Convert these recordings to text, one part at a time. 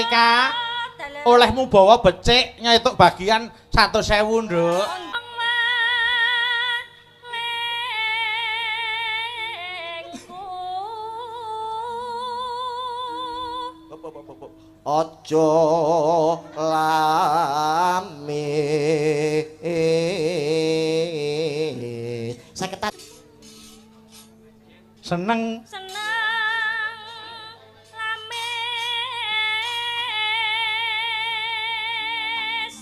TK. Olehmu bawa becik nyetuk bagian 100.000, Nduk. Aja lame. Saketat seneng lamis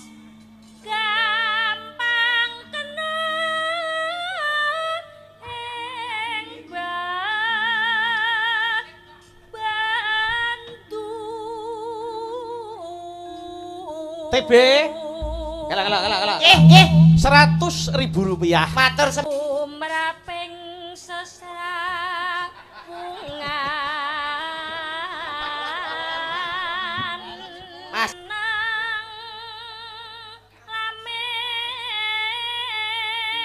gampang kena ing bantu. TB Kalah kalah kalah kalah. Nggih, 100.000 rupiah. Matur sumraping sesrawungan. Mas. Nang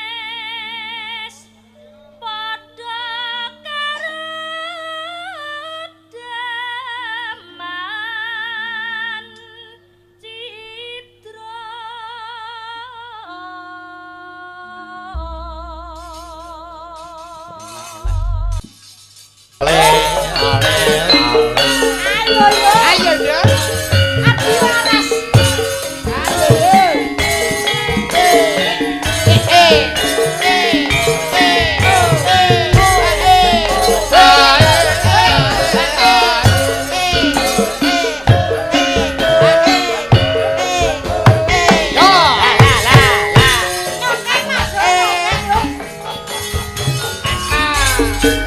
lamis padha karo deman citra. Ayo yo. Ayo yo. Abdi waras. Nyokeng Mas, nyokeng yo.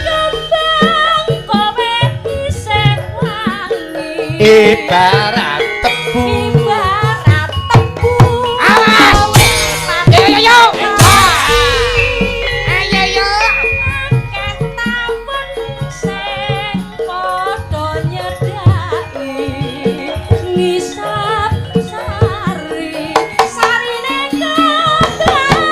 Kembang kowe isih wangi. Ibarat tebu. Ibarat tebu. Awas. Kowe Yo yo yo. pati. Ayo yo. Akeh tawon sing padha nyedhaki ngisap sari sarine kembang.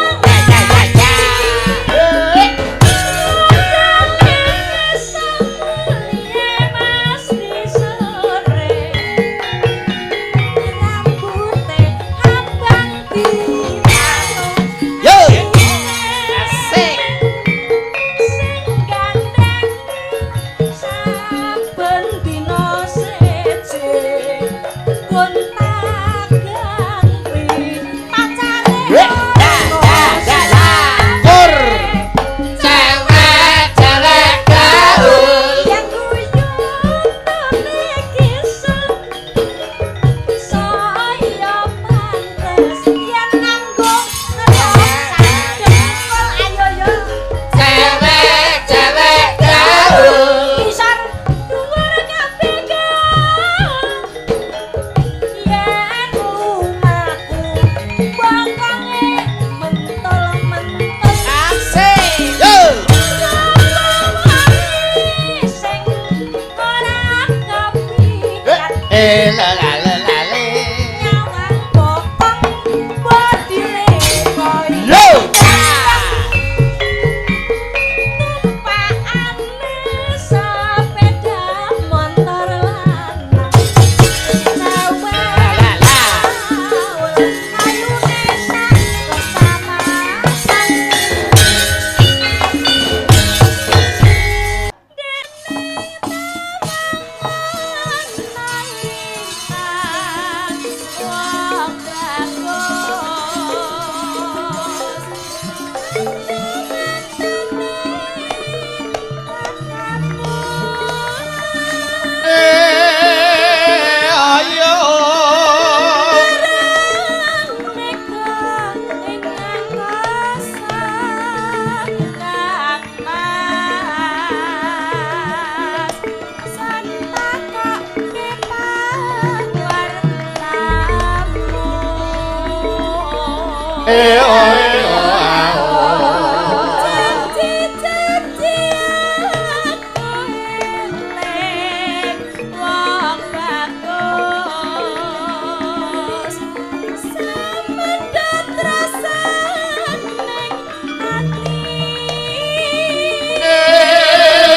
Yo. Asik. Kur. Cewek cewek gaul. Yang guyon kisah saya pantes yen nganggo ngerasa dengkul. Ayo yo. Cewek cewek gaul. Isor dhuwur kabeh yen lumaku bokonge mentol-mentol. Asik. Yo. Sing ora kepikiran Eh la la la la le. nyawang bokong bodine koyo Yo. tumpakane sepeda motor lanang cewek La la. kayune sak kecamatan. Eh ayo. Eh oh eh oh ah, oh.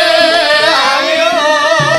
Eh ayo.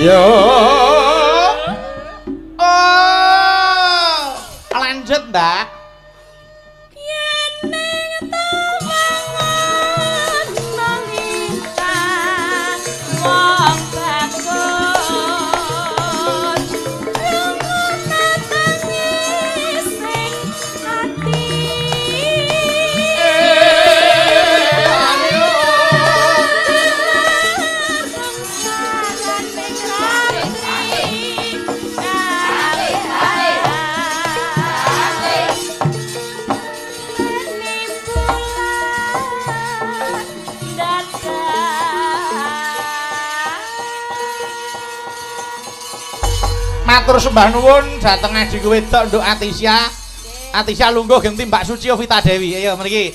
Yo. Oh. Lanjut, Mbak. Yen ning tawangan lintang wong bagus lunga tangis sing ati Matur sembah nuwun dhateng adhiku wedok Nduk Atisya. Atisya lungguh genti Mbak Suci Ovita Dewi. Ayo mriki.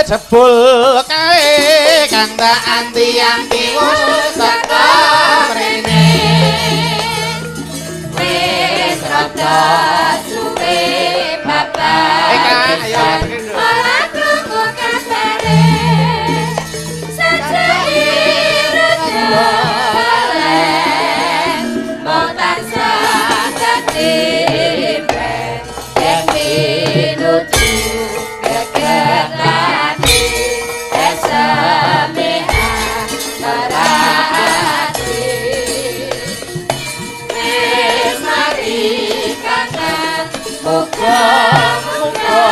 Jebul kae kang tak anti-anti wis teka mrene. Wis rada suwe bapak. Kang, ayo ngateke, Nduk. Ora krungu kabare. Sajake rada balen. Mung tansah dadi impen yen pinuju geget ati esemihan ati. Wis mari kangen muga-muga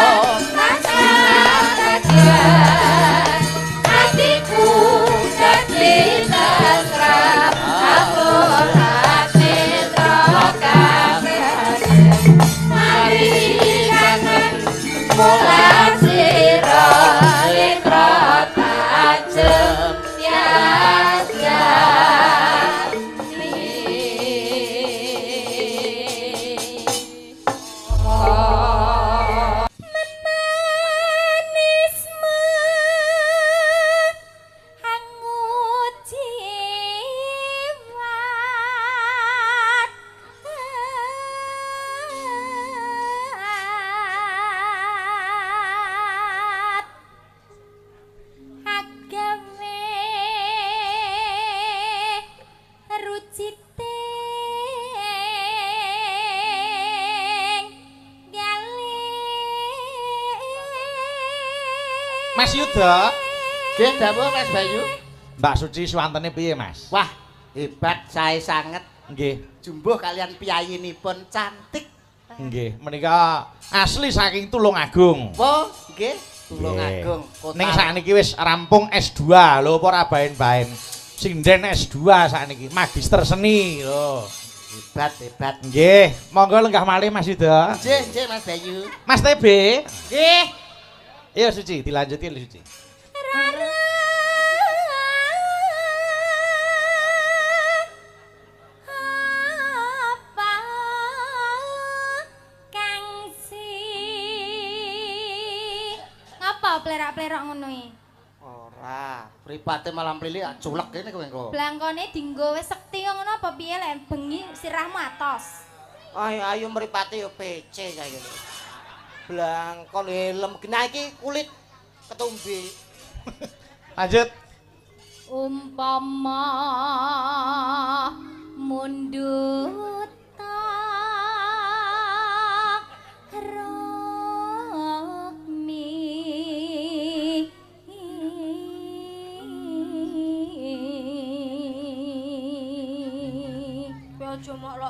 tansah kajen atiku dadi tentrem ampun ati kajen mari kangen mulat sira netra tajem Memanisme hangut jiwa agawe ruciting galih. Mas Yuda, Nggih, dawuh Mas Bayu. Mbak Suci suwantene piye, Mas? Wah, hebat sae sanget. Nggih. Jumbuh kalian piyayinipun cantik. Nggih, menika asli saking Tulungagung. Oh, nggih, Tulungagung kota. Ning sakniki wis rampung S2 lho, apa ora baen-baen. Sinden S2 sakniki, magister seni lho. Hebat, hebat. Nggih, monggo lenggah malih Mas Yuda. Nggih, nggih Mas Bayu. Mas TB. Nggih. Iya Suci, dilanjutin lho Suci. Rara apa kang si ngapa plerak-plerak ngono iki? Ora, mripate malam plilik culek kene kowe engko. Blangkone dinggo wis sekti ngono apa piye lek bengi sirahmu atos. Ayo ayo mripate yo PC kaya ngene. Blangkon helm genah iki kulit ketumbe. Lanjut. Umpama mundut rokmi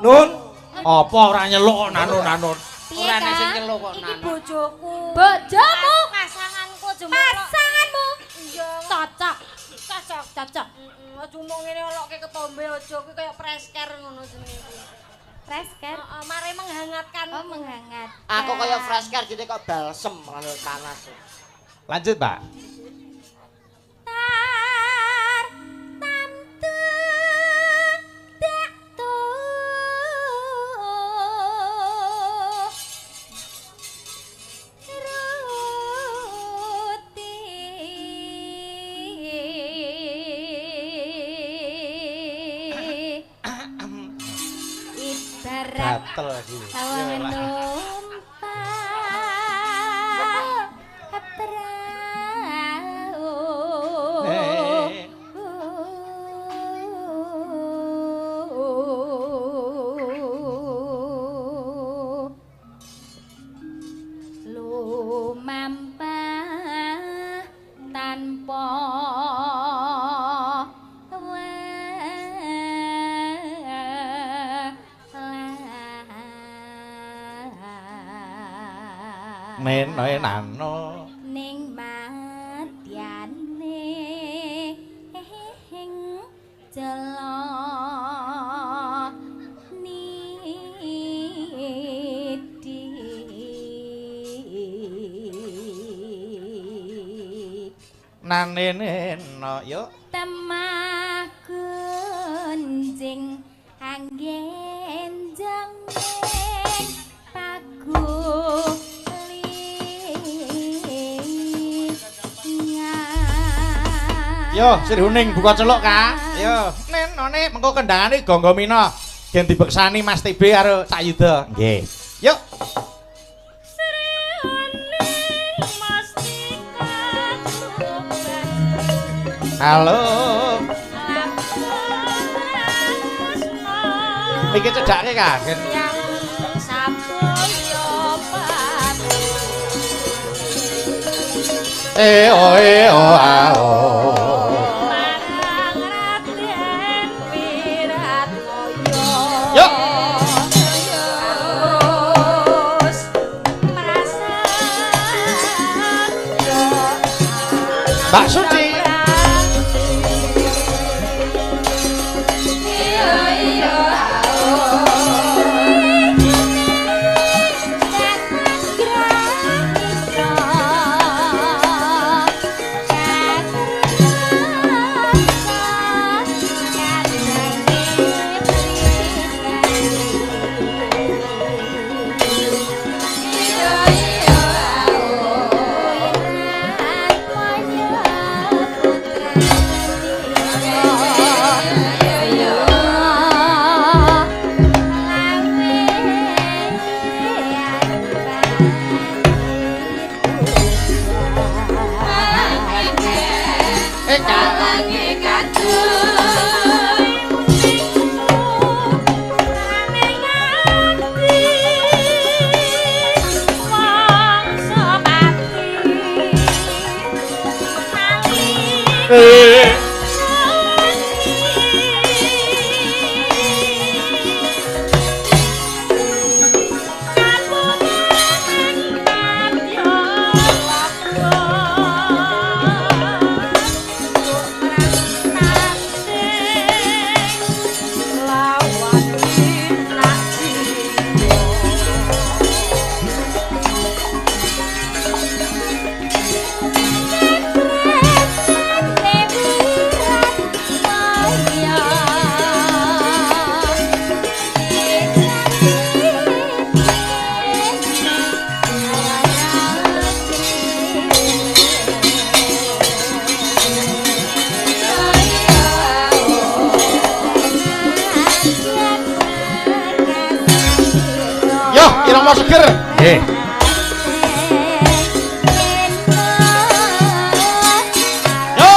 Nun, apa ora nyeluk kok nanun-nanun? Piye, Ora nek sing Kang? nyeluk kok Iki nanun. bojoku. Bojomu? Pasanganku aja melok. Pasanganmu? Iya. Cocok, Cocok. cocok. Heeh, aja omong ngene olokke ketombe aja kuwi kaya presker ngono jenenge kuwi. Fresh kan? Heeh, mare menghangatkan. Oh, menghangat. Aku kaya fresh care jadi kok balsem ngono panas. Lanjut, Pak. Tar tamtu dak tu ruti ibarat Gatel lagi. sawangan numpak prau. Eh. Lumampah tanpa Neno nano ning madyane ing jelo nidi. Nanene no yo temah gunjing anggen jenging pagu. Yo, Sri Huning buka celuk ka. Yo, nenone mengko kendangane Gangga Mina. Gen dibeksani Mas TB karo Cak Yuda. Nggih. Yuk. Sri Huning mastika Halo. Iki cedhake ka gen. E o e o a o. Mbak Suci. Seger. Nggih. Yo.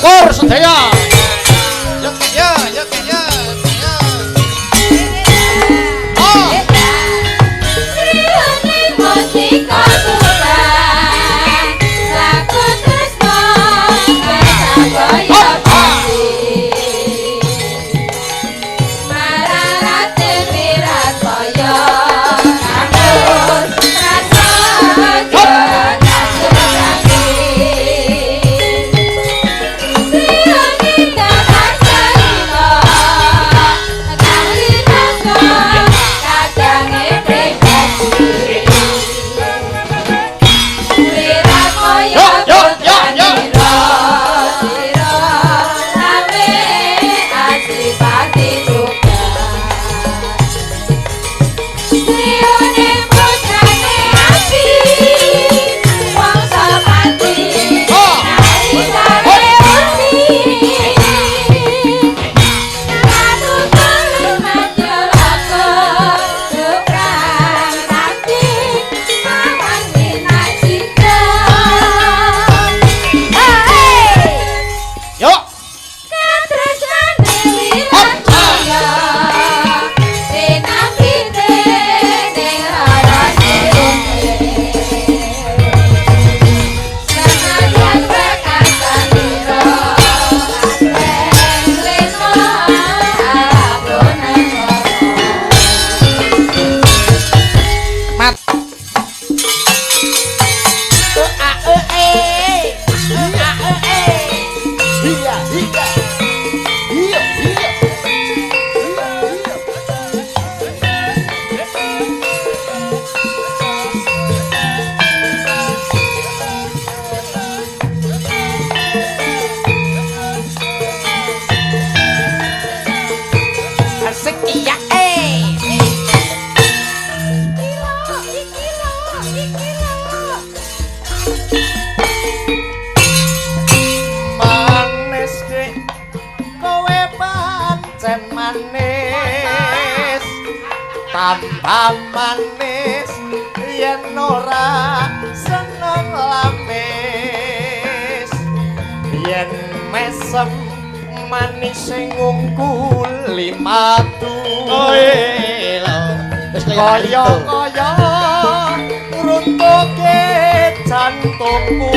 Kor sedaya. Yo yo yo yo. Tambah manis yen ora seneng lamis. Yen mesem manis sing ngungkuli madu. Oh wis kaya kaya ngruntuke jantungku.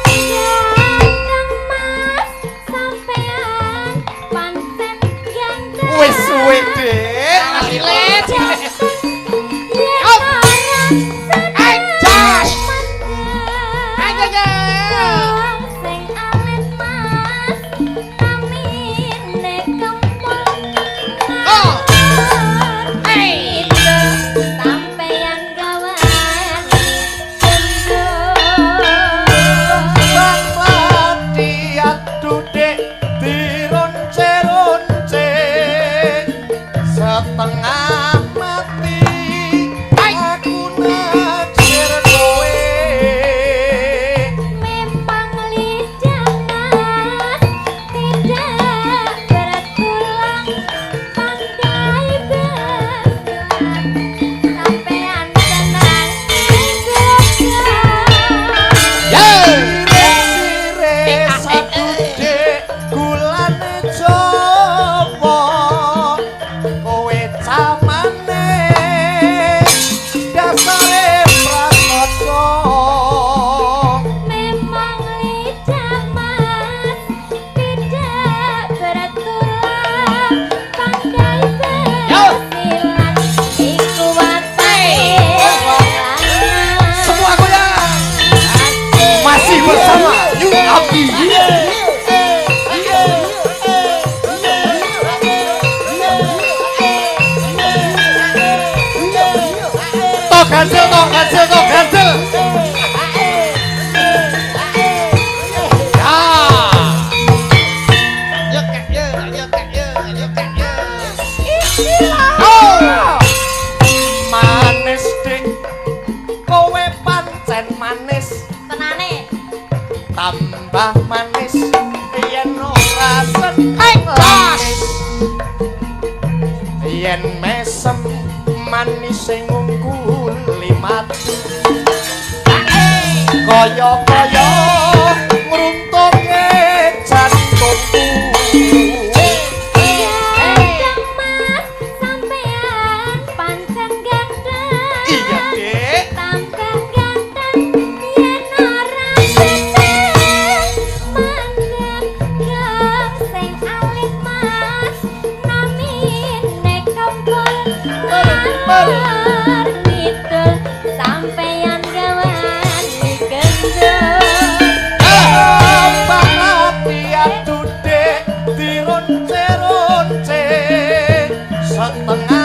Ganteng Mas sampean pancen ganteng. Wis suwe Dik. Cilet. Yen ora seneng Jas. mandek. Sing alit Mas namine kempul. Oh. Hey. Sampeyan gawan gendut. Bang mati aduh Dik dironce-ronce setengah mati aku naksir kowe. Memang lidah Mas tidak bertulang pandai bersilat. Sampean tenang goblok. Sire-sire aduh Dik gulane Jawa kowe camane dasare prasaja. Memang lidah Mas tidak bertulang pandai bersilat. Iku watake lanang. Semua goyang. Masih bersama New Abdi. Tok ganjel, tok ganjel, tok ganjel. Ya. Yo kek yo, yo kek yo, yo kek yo. Oh. Manis Dik, kowe pancen manis, Tenane. tambah manis yen ora seneng lamis. Yen mesem manis sing ngungkuli madu. Kaya-kaya ngruntuke jantungku. Ganteng Mas sampean pancen ganteng. Iya Dik. Tambah ganteng yen ora seneng mandek. Gong sing alit Mas namine kempul. Ngalor ngidul sampeyan gawan gendut. Tambah mati aduh Dik dironce-ronce setengah